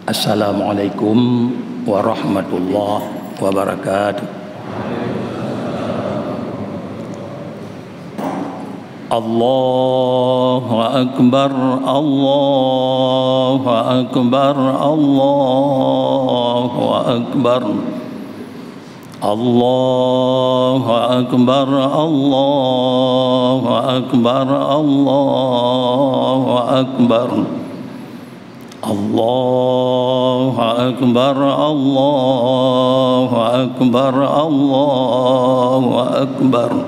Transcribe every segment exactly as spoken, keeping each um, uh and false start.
Assalamualaikum warahmatullahi wabarakatuh. Allahu akbar, Allahu akbar, Allahu akbar. Allahu akbar, Allahu akbar, Allahu akbar. Allahu akbar, Allahu akbar, Allahu akbar.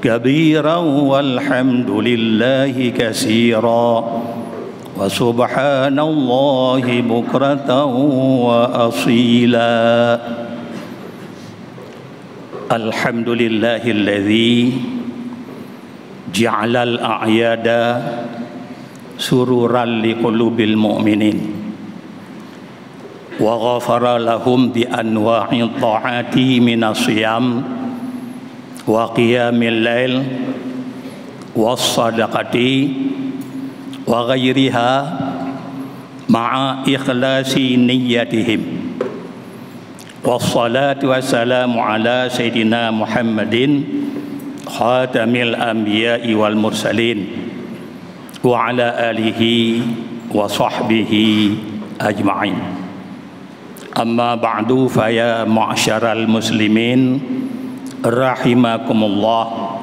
Kabira walhamdulillahi katsira. Wa subhanallahi bukratan wa asila. Alhamdulillahilladzi ja'alal a'yada sururan liqulubil mu'minin. Wa ghafara lahum bi anwa'i ta'ati minas siyam wa qiyamil lail was sadaqati wa ghairiha ma'a ikhlasi niyyatihim. Wassalatu wassalamu ala sayyidina Muhammadin khatamil anbiya'i wal mursalin wa ala alihi wa sahbihi ajma'in. Amma ba'du, fa ya ma'syaral muslimin rahimakumullah.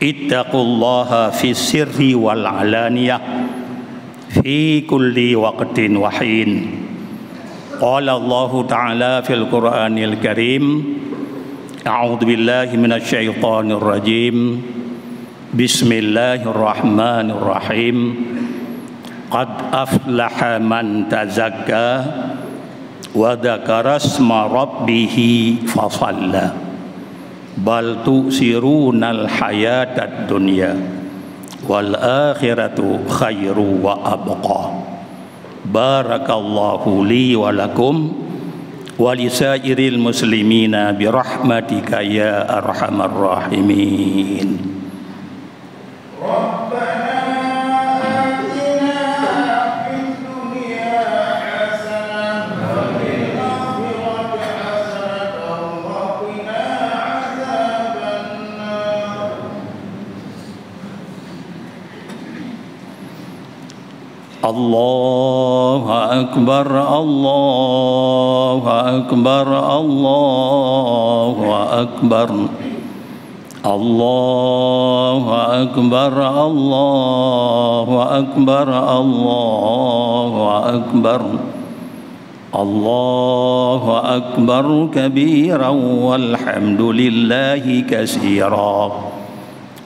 Ittaqullaha fis sirri wal alaniyah, fi kulli waqtin wa hin. Qala Allahu ta'ala fil Qur'anil Karim, a'udzu billahi minasy syaithanir rajim. Bismillahirrahmanirrahim. Qad aflaha man tazakka wa dzakara isma rabbih fa shalla. Bal tu'tsirunal hayatad dunya wal akhiratu khairu wa abqa. Barakallahu li wa lakum wa li sairil muslimina bi rahmatika ya arhamar rahimin. ربنا آتنا في الدنيا حسنة وفي الآخرة حسنة وقنا عذاب النار. الله أكبر، الله أكبر، الله أكبر. الله أكبر، الله أكبر، الله أكبر. الله أكبر كبيرا والحمد لله كثيرا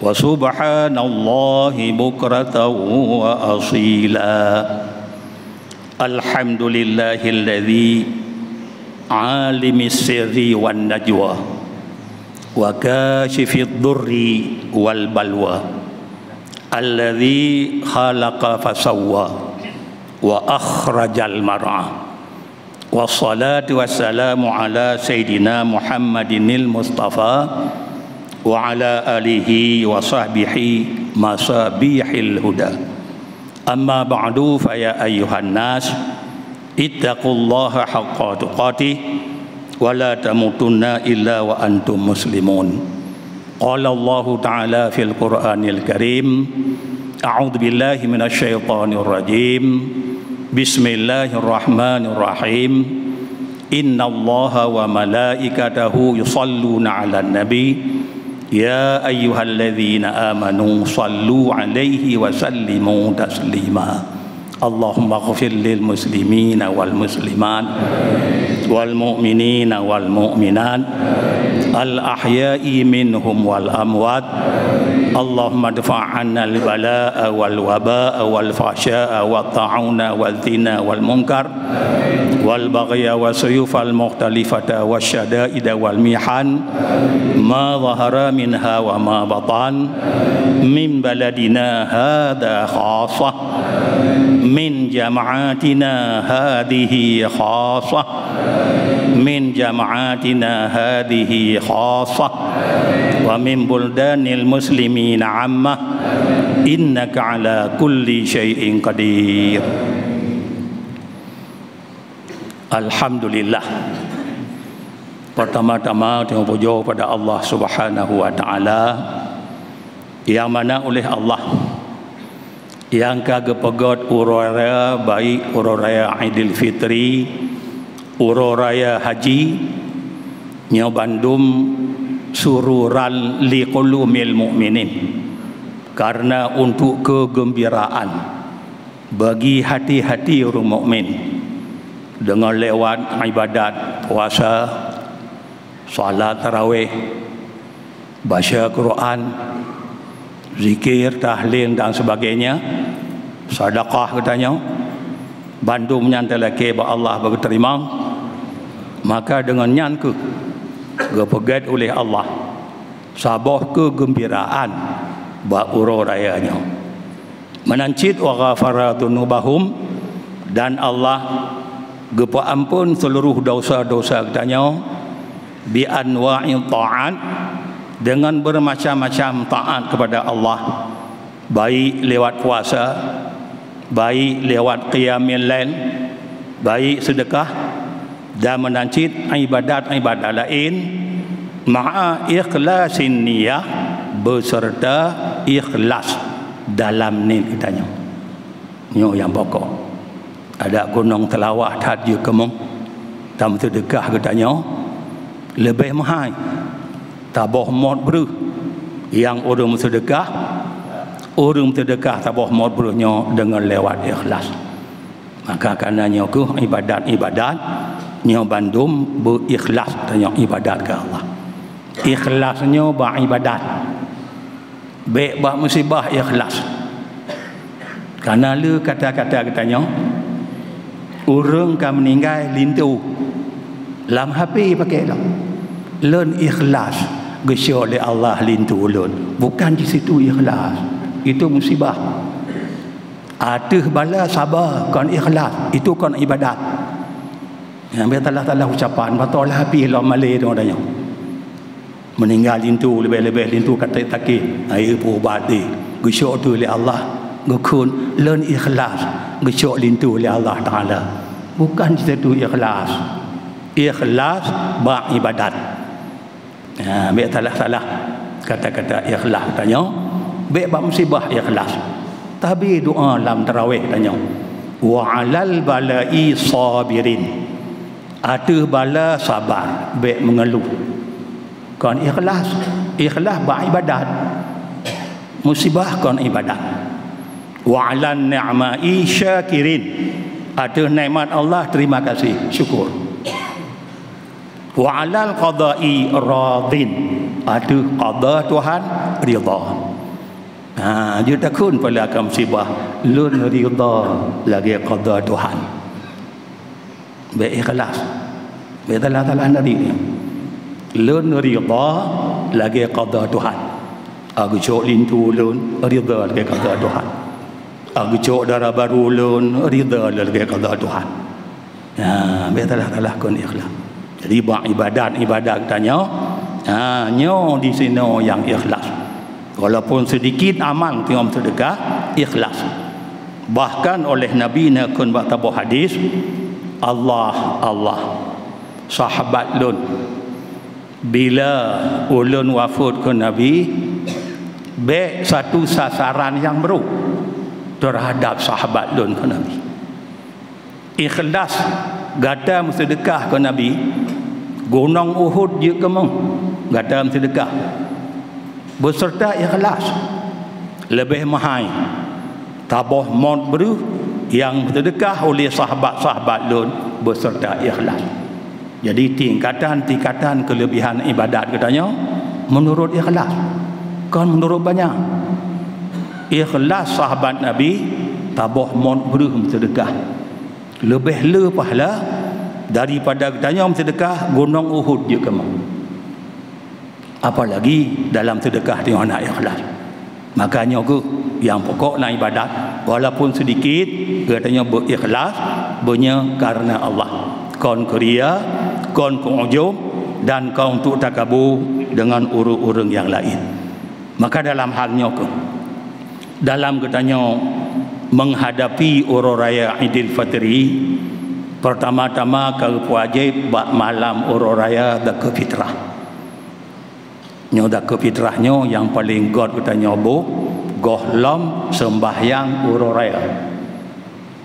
وسبحان الله بكرة وأصيلا. الحمد لله الذي عالم السر والنجوى وكاشف الضر والبلوى، الذي خلق فسوى وأخرج المرعى. Wassalatu wassalamu ala sayyidina Muhammadinil Mustafa wa ala alihi wa sahbihi masabihil huda. Amma ba'du, fa ya ayyuhan nas, ittaqullaha haqqa tuqatih wa la tamutunna illa wa antum muslimun. Qala Allahu ta'ala fil Qur'anil Karim, a'udzu billahi minasy syaithanir rajim. Bismillahirrahmanirrahim. Innallaha wa malaikatahu yusalluna 'alan nabi. Ya ayyuhalladzina amanu sallu 'alaihi wa sallimu taslima. Allahumma ighfir lil muslimina wal muslimat, wal mu'minina wal mu'minat, al ahya'i minhum wal amwat. Allahumma dfa' 'anna al bala'a wal waba'a wal fahsya'a wat ta'una waz zina wal munkar wal baghya was suyufal mukhtalifata wasy syada'ida wal mihan, ma zahara minha wa ma batan, min baladina hadza khassah, min jama'atina hadhihi khassah, min jama'atina hadhihi khassah wa min buldanil muslimina ammah, innaka ala kulli syai'in qadir. Alhamdulillah. Pertama-tama, teupujoe pada Allah Subhanahu wa Taala, nyang mana uléh Allah nyang ka geupeugét uroe raya, baik uroe raya Aidil Fitri, uroe raya haji, nyoe bandum sururan liqulubil mu'minin, karena untuk kegembiraan bagi hati-hati ureuëng mukmin, deungon lewat ibadat puasa, salat tarawih, baca Quran, zikir, tahlil dan sebagainya, sedekah geutanyoe, bandum nyan talakée bak Allah bak geuteurimong, maka deungon nyan kheueh geupeugét uléh Allah saboh keugeumbiraan bak uroe raya nyoe. Meunan cit wa ghafara dzunubahum, dan Allah geupeuamphon seuluruh dosa-dosa geutanyoe bi anwa'i ta'at, deungon beureumacam-macam taat keupada Allah, baik lewat puasa, baik lewat qiyamul lail, baik seudeukah, dan meunan cit ibadat-ibadat laén, ma'a ikhlasin niyah, beuseureuta ikhlas dalam niet geutanyoe. Nyoe nyang pokok. Adak gunong teulawah that jeuet keumeung, dan meuseudeukah geutanyoe leubeh meuhai taboh mot breuh nyang ureuëng meuseudeukah, ureuëng meuseudeukah taboh mot breuh nyoe deungon lewat ikhlas. Maka kana nyoe kheueh ibadat-ibadat nyoe bandum beu ikhlas tanyoe ibadat keu Allah. Ikhlas nyoe bak ibadat, bék bak musibah ikhlas. Kana le kata-kata geutanyoe, ureuëng ka meuninggai linto lam hape pakai lom. Lôn ikhlas geusyok lé Allah linto lôn. Bukan di situ ikhlas. Itu musibah. Ateueh bala saba kon ikhlas, itu kon ibadat. Nyang biasa salah-salah ucapan, batolah api lom malée deungon tanyoe. Meuninggai linto, leubeh-leubeh linto ka sakét, ayo peuubat deh. Geusyok tu lé Allah, geukheun lôn ikhlas geusyok linto lé Allah Taala. Bukan situ ikhlas. Ikhlas bak ibadat. Ha, bék salah-salah kata-kata ikhlas tanyoe, bék bak musibah ikhlas. Tabi doa lam tarawih tanyoe, "Wa 'alal bala'i sabirin." Ateueh bala sabar, bék meungeuluh. Kon ikhlas, ikhlas bak ibadat. Musibah kon ibadat. "Wa 'alan ni'ma'i syakirin." Ateueh nikmat Allah terima kasih, syukur. "Wa 'alal qada'i radin." Ateueh qada Tuhan ridha. Ha, jeuet takheun pala ka musibah, lôn ridha lagée qada Tuhan. Bék ikhlas. Bék salah-salah dari nyoe. Lôn ridha lagée qada Tuhan. Ageucok linto lôn ridha lagée qada Tuhan. Ageucok dara barô lôn ridha lagée qada Tuhan. Ha, bék salah-salah kon ikhlas. Jadi bak ibadat-ibadat tanyoe, ha, nyoe disinoe nyang ikhlas. Walaupun sedikit amal teungoh seudeukah, ikhlas. Bahkan oleh Nabi neukheun bak saboh hadis, "Allah, Allah, sahabat lôn, bila ulôn wafeuet," kheun Nabi, "bék satu sasaran nyang brok terhadap sahabat lôn," kheun Nabi. Ikhlas gata meuseudeukah keu Nabi, gunong Uhud jeuet keumeung gata meuseudeukah. Beuseureuta ikhlas, leubeh meuhai taboh mot breuh nyang meuseudeukah uleh sahabat-sahabat lôn beuseureuta ikhlas. Jadi, tingkatan-tingkatan keuleubehan ibadat geutanyoe meunurot ikhlas, kon meunurot banyak. Ikhlas sahabat Nabi taboh mot breuh meuseudeukah. Leubeh le pahala daripada geutanyoe meuseudeukah gunong Uhud jeuet keumeung. Apalagi dalam seudeukah tanyoe hana ikhlas. Maka nyoe kheueh nyang pokok lam ibadat, walaupun seudikit, geutanyoe beu ikhlas, beunyoe kareuna Allah. Kon keu riya, kon keu ujub, dan kau untuk takabu dengan ureuëng-ureuëng nyang laén. Maka dalam hal nyoe keuh, dalam geutanyoe menghadapi uroe raya Idul Fitri, pertama-tama ka geupeuwajéb bak malam uroe raya zakeuet fitrah. Nyoe zakeuet fitrah nyoe nyang paleng göt geutanyoe boh, gohlom seumbahyang uroe raya.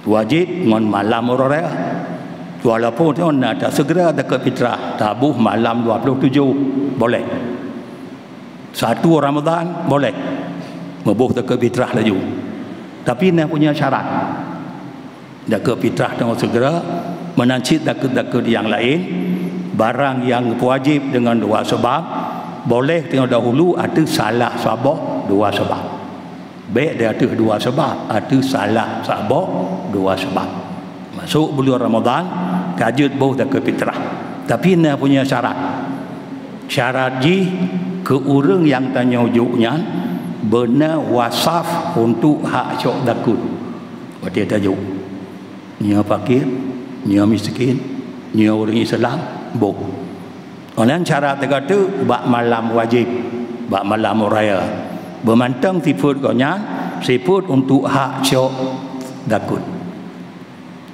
Wajéb ngon malam uroe raya. Walaupun nyoe na taseugera zakeuet fitrah, taboh malam dua puluh tujoh, boleh. Satu Ramadhan, boleh. Meuboh zakeuet fitrah laju. Tapi na punya syarat. Zakeuet fitrah teungoh seugera, meunan cit zakeuet-zakeuet nyang laén, barang nyang wajéb deungon dua sabab, boleh teungoh dahulu ateueh salah saboh dua sabab. Bék di ateueh dua sabab, ateueh salah saboh dua sabab. Masôk buleuen Ramadhan, ka jeuet boh zakeuet fitrah. Tapi na punya syarat. Syarat jih keu ureuëng nyang tanyoe jok nyan beuna wasaf untuk hak cok zakeuet. Watée tajok, nyoe fakir, nyoe miskin, nyoe ureuëng Islam, boh. Óh lheueh nyan syarat teuka teuk bak malam wajéb, bak malam raya. Beumantong sifeuet gobnyan, sifeuet untuk hak cok zakeuet.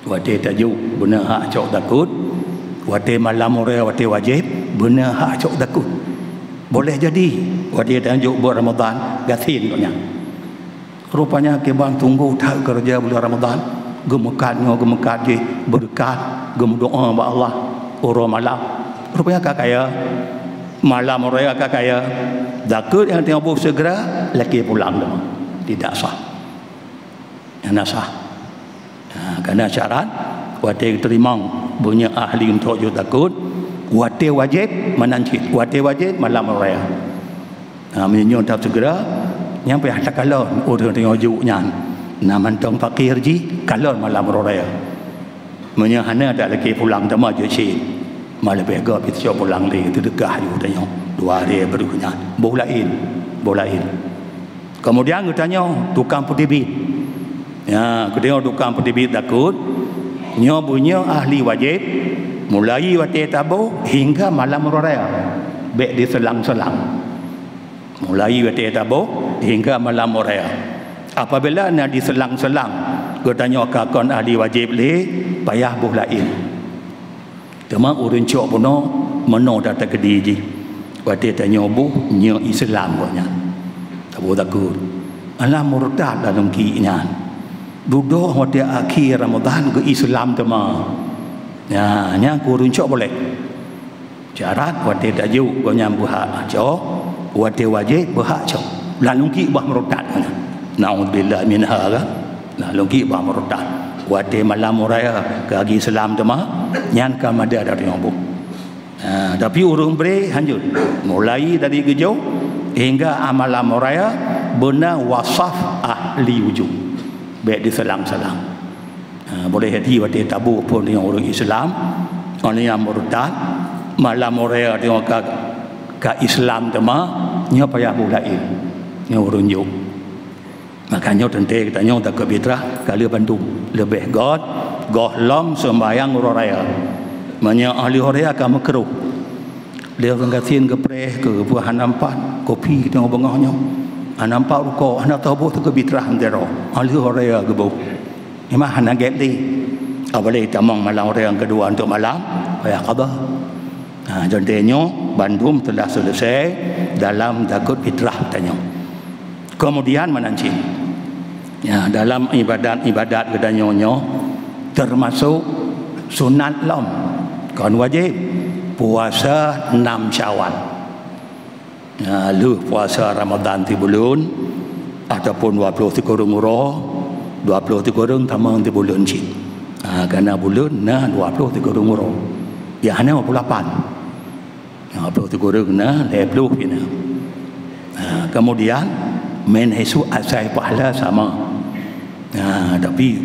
Watée tajok beuna hak cok zakeuet, watée malam raya, watée wajéb beuna hak cok zakeuet. Boleh jadi watée tajok buet Ramadhan gasien gobnyan. Rupanya kiban tunggôh that keureuja buleuen Ramadhan, geumeukat nyoe geumeukat jih, beureukat, geumeudoá bak Allah uroe malam. Rupanya ka kaya, malam raya ka kaya, zakeuet nyang teungoh boh seugera lakée pulang teuma. Tidak sah. Hana sah. Ha, kana syarat, watée teurimong beunyoe ahli untuk jok zakeuet, watée wajéb meunan cit, watée wajéb malam raya. Ha, meunyoe taseugera, nyan payah takalon ureuëng teungoh jok nyan. Na mantong fakir jih, kalon malam raya. Meunyoe hana, dak lakée pulang teuma jeuet cit. Ma leubeh göt pih cok pulang lé, teudeugah ju tanyoe. Dua hari breuh nyan. Boh laén, boh laén. Keumudian geutanyoe tukang peuteubiet. Ya, geutanyoe tukang peuteubiet zakeuet. Nyoe beunyoe ahli wajéb, mulai watée taboh hingga malam raya. Bék diseulang-seulang. Mulai watée taboh hingga malam raya. Apabila na diseulang-seulang, geutanyoe ka kon ahli wajéb lé, payah boh laén. Teuma ureuëng cok bunoe meunoe data keudi jih. Watée tanyoe boh, nyoe Islam gobnyan. Taboh zakeuet. Alah murtad lam lungki nyan. Dudoe watée akhé Ramadhan geu-Islam teuma. Nya, nyan keu ureuëng cok boleh. Syarat watée tajok gobnyan beuhak cok, watée wajéb beuhak cok. Lam lungki bah murtad nyan. Naudzubillah minha ka. Lam lungki bah murtad. Watée malam raya ka geu-Islam teuma, nyan ka mada dari nyoe boh. Ha, tapi ureuëng bré hanjeuet. Mulai dari geujok hingga malam raya beuna wasaf ahli wujud. Bék diseulang-seulang. Ha, boleh jadi watée taboh phon nyoe ureuëng Islam, ngon nyang murtad, malam raya nyoe ka, ka Islam teuma, nyoe payah boh laén. Nyoe ureuëng jok. Maka nyoe teuntée geutanyoe takeu fitrah ka lheueh bandum. Leubeh göt, gohlom seumbahyang uroe raya. Meunyoe ahli uroe raya ka meukruh. Lheueh ureuëng gasien geupreh keu peue hana nampak kopi teungoh beungoh nyoe. Hana nampak rukok, hana taboh takeu fitrah meutero. Ahli uroe raya geuboh. Memang hana gét lé. Apalagi tamong malam uroe raya nyang keudua untuk malam, payah qadha. Ha, jadi nyoe bandum telah selesai dalam takeu fitrah tanyoe. Kemudian meunan cit. Ya, dalam ibadat-ibadat geutanyoe nyoe termasuk sunat lom, kon wajéb, puasa enam Syawal. Ya, lheueh puasa Ramadan sibuleuen ataupun dua puluh sikureueng uroe, dua puluh sikureueng tamong sibuleuen cit. Ha, karena buleuen na dua puluh sikureueng uroe. Ya, hana dua puluh lapan. Nyang dua puluh sikureueng na, lhèe ploh pih na. Ha, kemudian, min haitsu asai pahala sama. Ha, tapi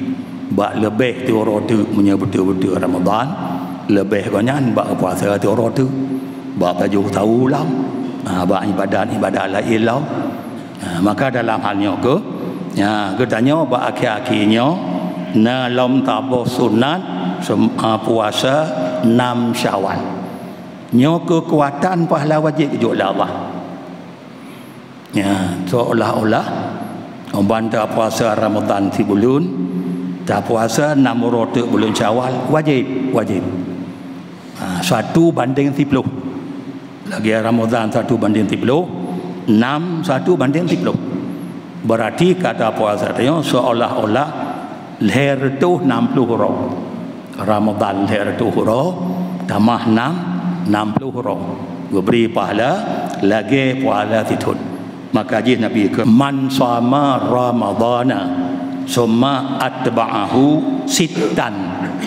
bak leubeh siuroe teuk meunyoe beutôi-beutôi Ramadan, leubeh gobnyan bak puasa siuroe teuk, bak pajoh sahu lom, ha, bak ibadat-ibadat laén lom. Ha, maka dalam hal nyoe keuh, ha, geutanyoe bak akhé-akhé nyoe na lom taboh sunat sem-, ha, puasa nam Syawal. Nyoe keukuatan pahala wajéb jok lé Allah. Ya, seolah-olah uban tapuasa Ramadan sibuleuen, tapuasa nam uroe teuk buleuen Syawal, wajéb, wajéb. Ha, satu banding siploh. Lagée Ramadan satu banding siploh, nam satu banding siploh. Berarti ka tapuasa tanyoe seolah-olah lhée reutôh nam ploh uroe. Ramadan lhée reutôh uroe, tamah nam, nam ploh uroe. Geubri pahala lagée pahala sithon. Maka jih Nabi keu, "Man shama Ramadhana, summa atba'ahu sittan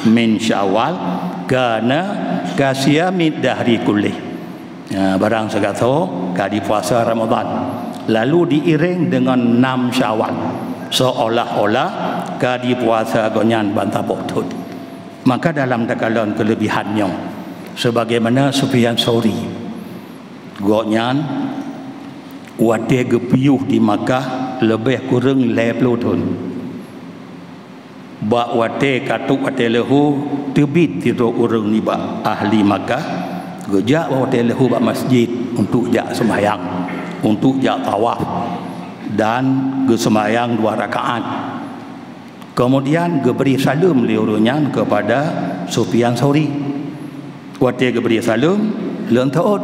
min Syawal, kana kasiyamid dahri kullih." Ya, barang sigasoe ka dipuasa Ramadan, lalu diiréng deungon nam Syawal, seolah-olah ka dipuasa gobnyan ban saboh thon. Maka dalam takalon keulebihan nyoe, sebagaimana Sufyan Sauri, gobnyan watée geupiôh di Makkah leubeh kureueng lhée ploh thon. Bak watée ka trok watée leuhô, teubiet sidroe ureuëng nibak ahli Makkah, geujak bak watée leuhô bak masjid untuk jak seumayang, untuk jak tawaf, dan geuseumayang dua rakaat. Keumudian geubri saleuem lé ureuëng nyan keupada Sufyan Sauri. Watée geubri saleuem, lôn teuôt,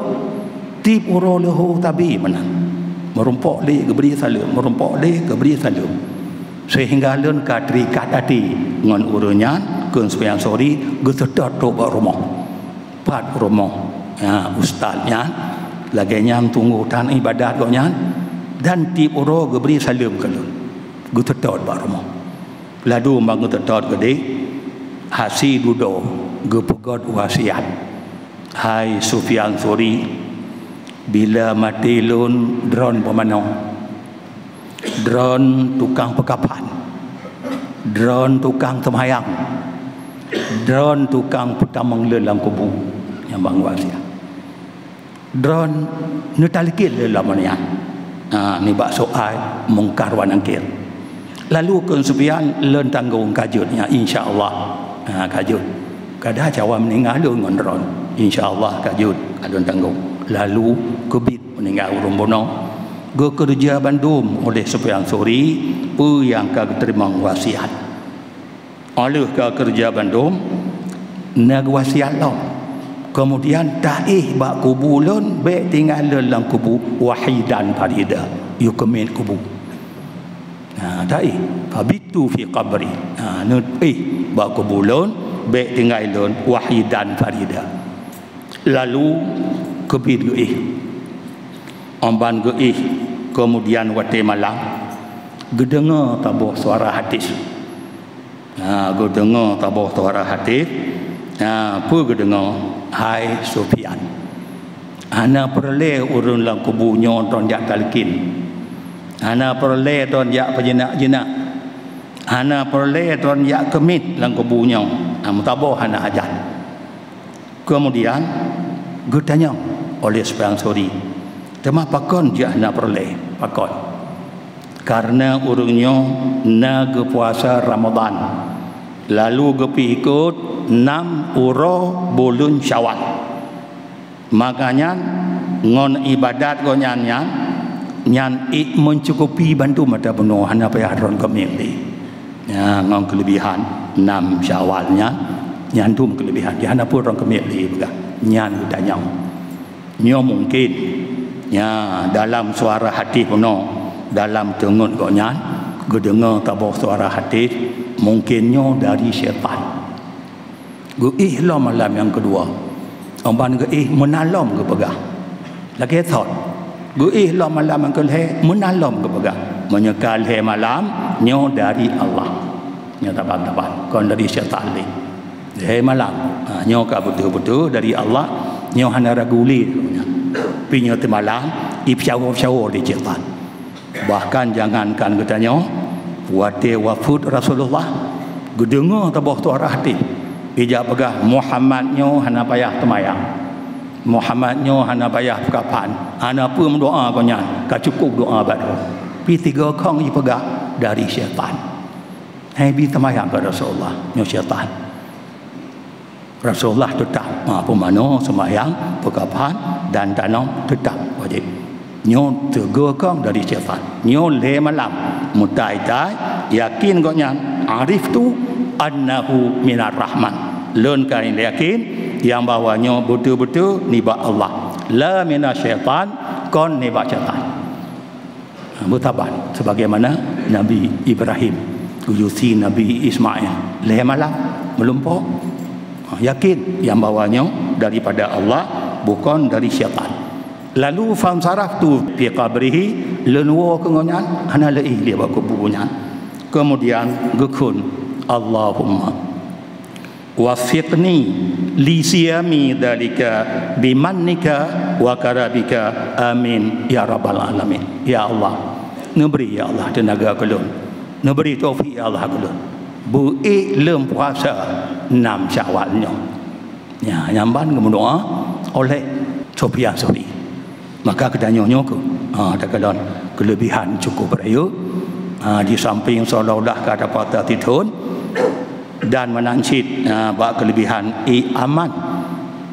tieb uroe leuhô tabi meunan. Meurumpok lé geubri saleuem, meurumpok lé geubri saleuem. Seuhingga lôn ka teuikat até ngon ureuëng nyan, kheun Sufyan Sauri, geuseutôt trok bak rumoh. Pat rumoh, ya, ustaz nyan, lagée nyan tunggu tan iébadat gobnyan, dan tieb uroe geubri saleuem keu lôn. Geuseutôt bak rumoh. Ladôm ban geuteutôt keudeh, hase dudoe geupeugét wasiat, "Hai Sufyan Sauri, bila maté lôn, droen pumanö, droen tukang peukaphan, droen tukang seumayang, droen tukang peutamong lé lam kubu." Nyang ban wasiat. Droen neutalkén lé lam nyan. Ha, nibak soai Mungkar wa Nakir. Lalu kheun Sufyan, "Lôn tanggong ka jeuet nyan, insya Allah." Ha, ka jeuet. Kada cawan meuninggai lôn ngon droen. Insya Allah ka jeuet, ka lôn tanggong. Lalu keubiet meuninggai ureuëng bunoe. Geukeureuja bandum oleh Sufyan Sauri peue nyang ka geuteurimong wasiat. Óh lheueh ka keureuja bandum, na geuwasiat lom. Keumudian, taéh bak kubu lôn, bék tinggai lôn lam kubu, wahidan farida, yue keumiet kubu. Ha, taéh, "Fabitu fi qabri." Ha, neuéh bak kubu lôn, bék tinggai lôn, wahidan farida. Lalu keubiet geuéh. Óh ban geuéh, keumudian watée malam, geudeungoe saboh suara hatif. Ha, geudeungoe saboh suara hatif. Ha, peue geudeungoe? "Hai Sufyan, hana peureulée ureuëng lam kubu nyoe droen jak talkén. Hana peureulée droen jak peujinak-jinak. Hana peureulée droen jak keumiet lam kubu nyoe. Ha, meusaboh hana hajat." Keumudian, geutanyong oleh Sufyan Sauri, "Teuma pakon jeuet hana peureulée? Pakon?" "Kareuna ureuëng nyoe na geupuasa Ramadan, lalu geupeuikot nam uroe buleuen Syawal. Maka nyan, ngon iébadat gobnyan nyan, nyan ék meucukupi bandum ata bunoe, hana payah droen keumiet lé." Nyan ngon keuleubihan nam Syawal nyan, nyan dum keuleubihan. Di hana peue droen keumiet lé peugah. Nyan geutanyong. Nyoe mungken, nya, dalam suara hatif bunoe, dalam teungeut gobnyan, geudeungoe saboh suara hatif, mungken nyoe dari syaitan. Geuéh lom malam nyang keudua. Óh ban geuéh meunan lom geupeugah. Lagée thot. Geuéh lom malam nyang keulhée meunan lom geupeugah. Meunyoe ka lhée malam, nyoe dari Allah. Nyoe taban-taban, kon dari syaitan lé. Lhée malam. Ha, nyoe ka beutôi-beutôi dari Allah. Nyoe hana ragu lé. Pi nyoe teumalam, ipeucawo-cawo lé syaitan. Bahkan jangankan geutanyoe, watée wafeuet Rasulullah, geudeungoe saboh suara hatif, ijak peugah, "Muhammad nyoe hana payah teumayang. Muhammad nyoe hana payah peukaphan. Hana peue meudoá gobnyan, ka cukup doá bak droe." Pi tiga khong jipeugah dari syaitan. Hai bi teumayang keu Rasulullah, nyoe syaitan. Rasulullah teutap, ha, peumanoe, seumayang, peukafan, dan tanom teutap wajéb. Nyoe teugokong dari syaitan. Nyoe lhée malam meutai-tai, yakin gobnyan, arif tu annahu minar rahman. Lôn ka yakin nyang bahwa nyoe beutôi-beutôi nibak Allah. La minas syaitan, kon nibak syaitan. Ha, beutaban sebagaimana Nabi Ibrahim geuyue sie Nabi Ismail lhée malam meulumpoe. Ha, yakin nyang bahwa nyoe daripada Allah, bukon dari syaitan. Lalu fansaraftu fi qabrihi, lôn woe keu gobnyan, hana lé lé bak kubu nyan. Kemudian geukheun, Allahumma waffiqni li siyami dzalika bimannika wa karamika. Amin ya rabbal alamin. Ya Allah, neubri ya Allah teunaga keu lôn. Neubri taufik ya Allah keu lôn. Beu ék lôn puasa nam Syawal nyoe. Nya, nyan ban geumeudoá oleh Sufyan Sauri. Maka geutanyoe nyoe keuh, ha, takalon keuleubihan cukup rayeuk, ha, di samping seolah-olah ka dapat teuthon dan meunan cit, ha, bak keuleubihan ék aman.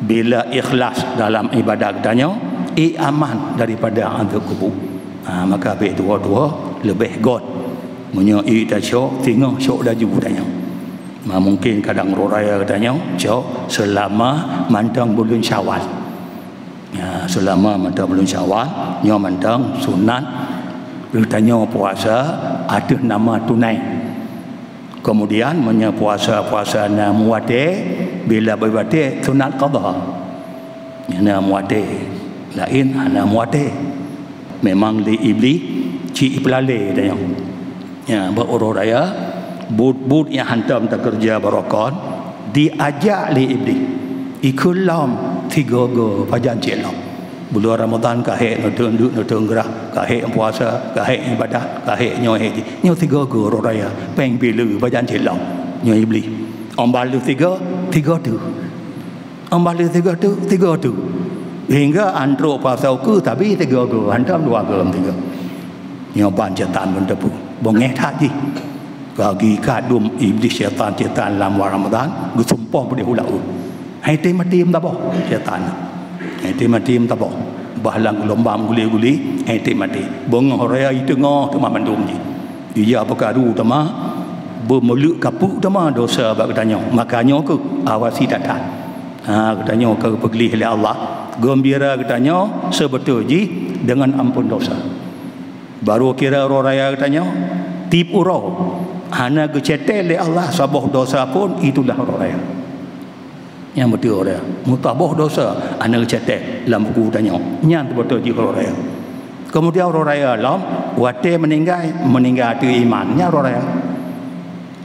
Bila ikhlas dalam ibadat geutanyoe, ék aman daripada azab kubur. Ha, maka bék tuwoe-tuwoe leubeh göt. Meunyoe ék tacok, singoh cok laju tanyoe. Ma mungken kadang uroe raya geutanyoe cok seulama mantong buleuen Syawal. Ya, seulama mantong buleuen Syawal, nyoe mantong sunat geutanyoe puasa ateueh nama tunai. Kemudian, meunyoe puasa-puasa na meuwatée, bila beuwatée sunat qadha. Nyang na meuwatée, laén hana meuwatée. Memang lé Iblih cit ipeulalé tanyoe. Ya, bak uroe raya, buet-buet nyang hantom takeureuja barokon, diajak lé Iblih. Ikheun lom sigoe-goe pajan cit lom. Buleuen Ramadhan ka hék neuteun duek neuteun grah, ka hék puasa, ka hék ibadat, ka hék nyoe hék jih. Nyoe sigoe-goe uroe raya, péng pih le pajan cit lom. Nyoe Iblih. Óh bah lheueh sigoe, sigoe teuk. Óh bah lheueh sigoe teuk, sigoe teuk. Hingga an trok puasa ukeue, tapi sigoe-goe, hantom dua goe lom sigoe. Nyoe ban syaitan beuneuteupeu. Beungéh that jih. Ka geuikat dum Iblih syaitan-syaitan lam bulan Ramadhan, geusumpah beudeh u laôt. Hai tém maté meusaboh syaitan. Hai tém maté meusaboh. Bah lam geulombang guli-guli, hai tém maté. Beungoh raya i teungoh teuma mandum jih. Ija peukaru teuma, beumeuleuk kapeuk teuma dosa bak geutanyoe. Maka nyoe keuh awasi that-that. Ha, geutanyoe ka geupeugleh lé Allah. Geumbira geutanyoe seubeutôi jih deungon amphon dosa. Barô kira uroe raya geutanyoe, tieb uroe hana geuceté lé Allah saboh dosa pun, itulah uroe raya. Nyang beutôi uroe raya. Meusaboh dosa hana geuceté lam buku geutanyoe. Nyan teubeutôi jih uroe raya. Keumudian uroe raya lom, watée meuninggai, meuninggai ateueh iman, nyan uroe raya.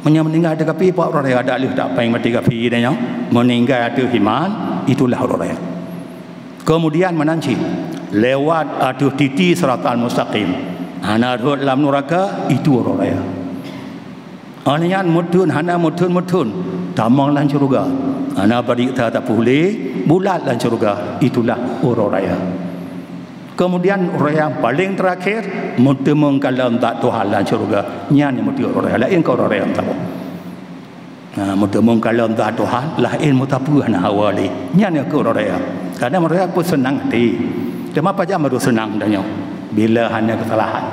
Meunyoe meuninggai ateueh kaphé, pat uroe raya, dak lheueh that péng maté kaphé geutanyoe. Meuninggai ateueh iman, itulah uroe raya. Keumudian meunan cit, lewat ateueh titi siratal mustaqim, hana rhot lam nuraka, itu uroe raya. Óh lheueh nyan meutheun, hana meutheun-meutheun, tamong lam syeuruga. Hana padiksa tapuléh, bulat lam syeuruga, itulah uroe raya. Keumudian uroe raya paleng teurakhé, meuteumeung kalon zat Tuhan lam syeuruga, nyan nyang meuteuk uroe raya, laén kon uroe raya meusaboh. Nah, meuteumeung kalon zat Tuhan, laén meusapeue hana hawa lé. Nyan nyang keu uroe raya. Kadang uroe raya peuseunang até. Teuma pajan barô seunang tanyoe? Bila hana keusalahan.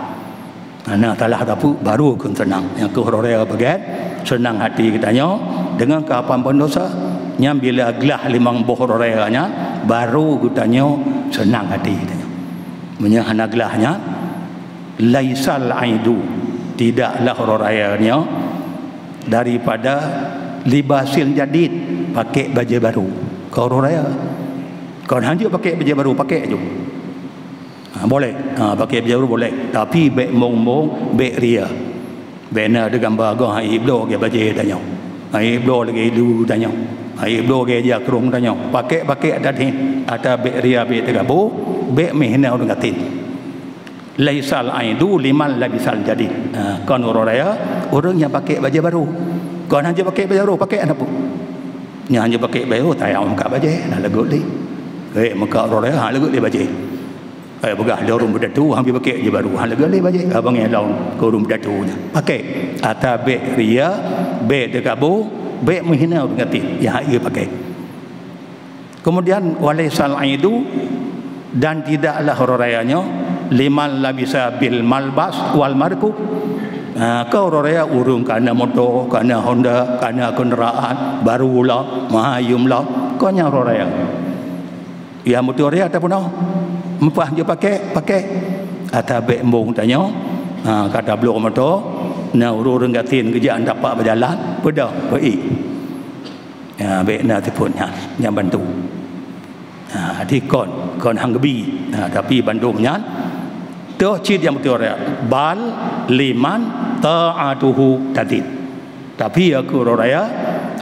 Hana salah sapeue, barô kheun seunang. Nyang keu uroe raya bagian seunang até geutanyoe deungon keu amphon dosa. Nyan bila glah limong boh uroe raya nyan, barô geutanyoe seunang até geutanyoe. Meunyoe hana glah nyan, laisal aidu, tidaklah uroe raya nyoe daripada libasil jadid, pakai bajée barô. Keu uroe raya. Kon hanjeuet pakai bajée barô, pakai ju. Ha, boleh. Ha, pakai bajée barô boleh. Tapi bék mbong-mbong, bék ria. Bék na teugambar goh, hai bloe lagée bajée tanyoe. Hai bloe lagée ilu tanyoe. Hai bloe lagée jakrong tanyoe. Pakai-pakai adat hin. Ata bék ria, bék teugabo, bék meuhina ureuëng gasien. Laisal aidu liman labisal jadid. Ha, kon uroe raya, ureuëng nyang pakai bajée barô. Kon hanjeuet pakai bajée barô, pakai hana peue. Nyang hanjeuet pakai bajée barô, tayang meukat bajée, hana leugot lé. Eh, meukat uroe raya, hana leugot lé bajée. Eh, peugah lé ureuëng beudatu, hana pakai bajée barô, hana leugot lé bajée. Abang nyang lom keu ureuëng beudatu nyan. Pakai. Ata bék ria, bék teugabo, bék meuhina ureuëng gasien. Nyang hana pakai. Kemudian, walaisal idu, dan tidaklah uroe raya nyoe, liman labisa bil malbas wal markub. Ha, kon uroe raya ureuëng ka na moto, ka na Honda, ka na kenderaan baru la, meuhayum la, kon nyan uroe raya. Ya, moto raya tapeunoh, meupah jeuet pakai, pakai. Ata bék embong tanyoe, ha, ka tabloe moto, na ureuëng gasien geujak tapak beujalan, peudong, peuék. Ya, bék na teupot nyan, nyang bantu. Ha, di kon, kon han geubi. Ha, tapi bandum nyan, toh cit nyang beutôi raya. Bal liman ta'atuhu tazid. Tapi ya keu uroe raya,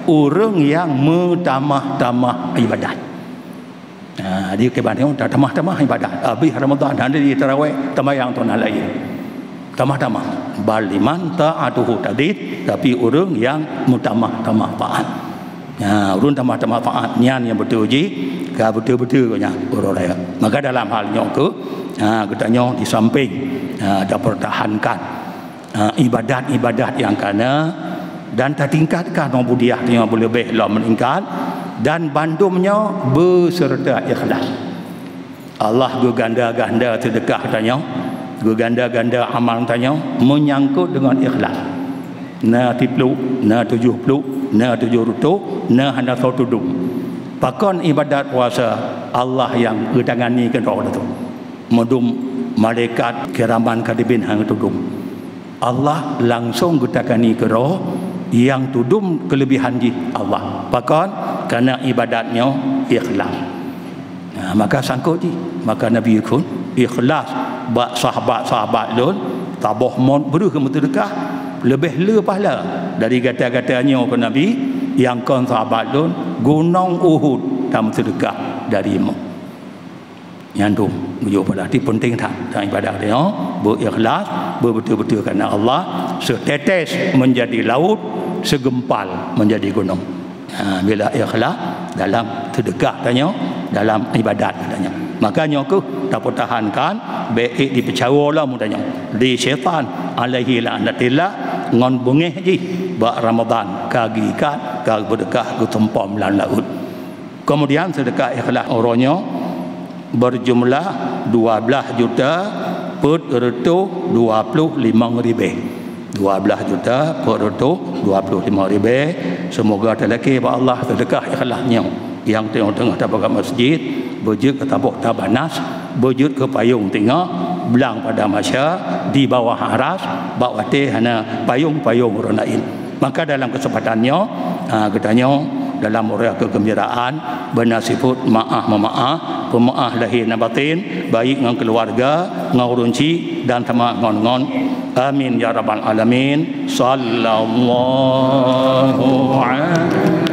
ureuëng nyang meutamah-tamah ibadat. Ha, di kiban nyoe tamah-tamah ibadat. Habis Ramadan, hana di tarawih, tambayang toh na laén. Tamah-tamah. Bal liman ta'atuhu tazid, tapi ureuëng nyang meutamah-tamah taat. Ha, ureuëng tamah-tamah taat nyan nyang beutôi jih, ka beutôi-beutôi nyan uroe raya. Maka dalam hal nyoe keuh, ha, geutanyoe di samping, ha, tapeurtahankan, ha, ibadat-ibadat nyang ka na dan tatingkatkan ubudiyah tanyoe beuleubeh lom meuningkat dan bandum nyoe beuseureuta ikhlas. Allah geuganda-ganda seudeukah tanyoe, geuganda-ganda amal tanyoe meunyangkot deungon ikhlas. Na siplôh, na tujoh plôh, na tujoh reutôh, na hana soe tudum. Pakon ibadat puasa Allah nyang geutangani keudroe teuh. Meudum malaikat kiraman katibin hana tudum. Allah langsong geutangani keudroe nyang tudum keuleubehan jih Allah. Pakon? Karena ibadat nyoe ikhlas. Nah, maka sangkot jih. Maka Nabi kheun, ikhlas bak sahabat-sahabat lôn, saboh mot breuh meuseudeukah, leubeh le pahala dari gata-gata nyoe keu Nabi, nyang kon sahabat lôn, gunong Uhud tameuseudekah dari mot. Nyan tu, meunyoe pada hati penting that dalam ibadat nyoe, beu ikhlas, beu beutôi-beutôi karena Allah, setetes menjadi laut, segempal menjadi gunong. Ha, bila ikhlas dalam seudeukah tanyoe, dalam ibadat tanyoe. Maka nyoe keuh tapeutahankan, bék ék dipeucawo lom tanyoe. Di syaitan alaihi laknatillah ngon beungéh jih bak Ramadan ka geuikat, ka beudeukah geutumpom lam laôt. Kemudian seudeukah ikhlas uroe nyoe berjumlah dua belas juta peuet reutôh dua puluh limong ribée. Dua belas juta peuet reutôh dua puluh limong ribée. Seumoga teulakée bak Allah seudeukah ikhlas nyoe nyang teungoh-teungoh tapeugah masjid, beujeuet keu taboh tabanas, beujeuet keu payong teungoh, blang padang mahsyar, di bawah aras, bak watée hana payong-payong ureuëng laén. Maka dalam keuseumpatan nyoe, ha, geutanyoe dalam uroe keugeumbiraan, beuna sifeuet meu'ah-meu'ah, peumeu'ah lahé ngon batin, baik ngon keuluwarga, ngon ureuëng chik, dan sama ngon-ngon. Amin ya rabbal alamin. Sallallahu alaihi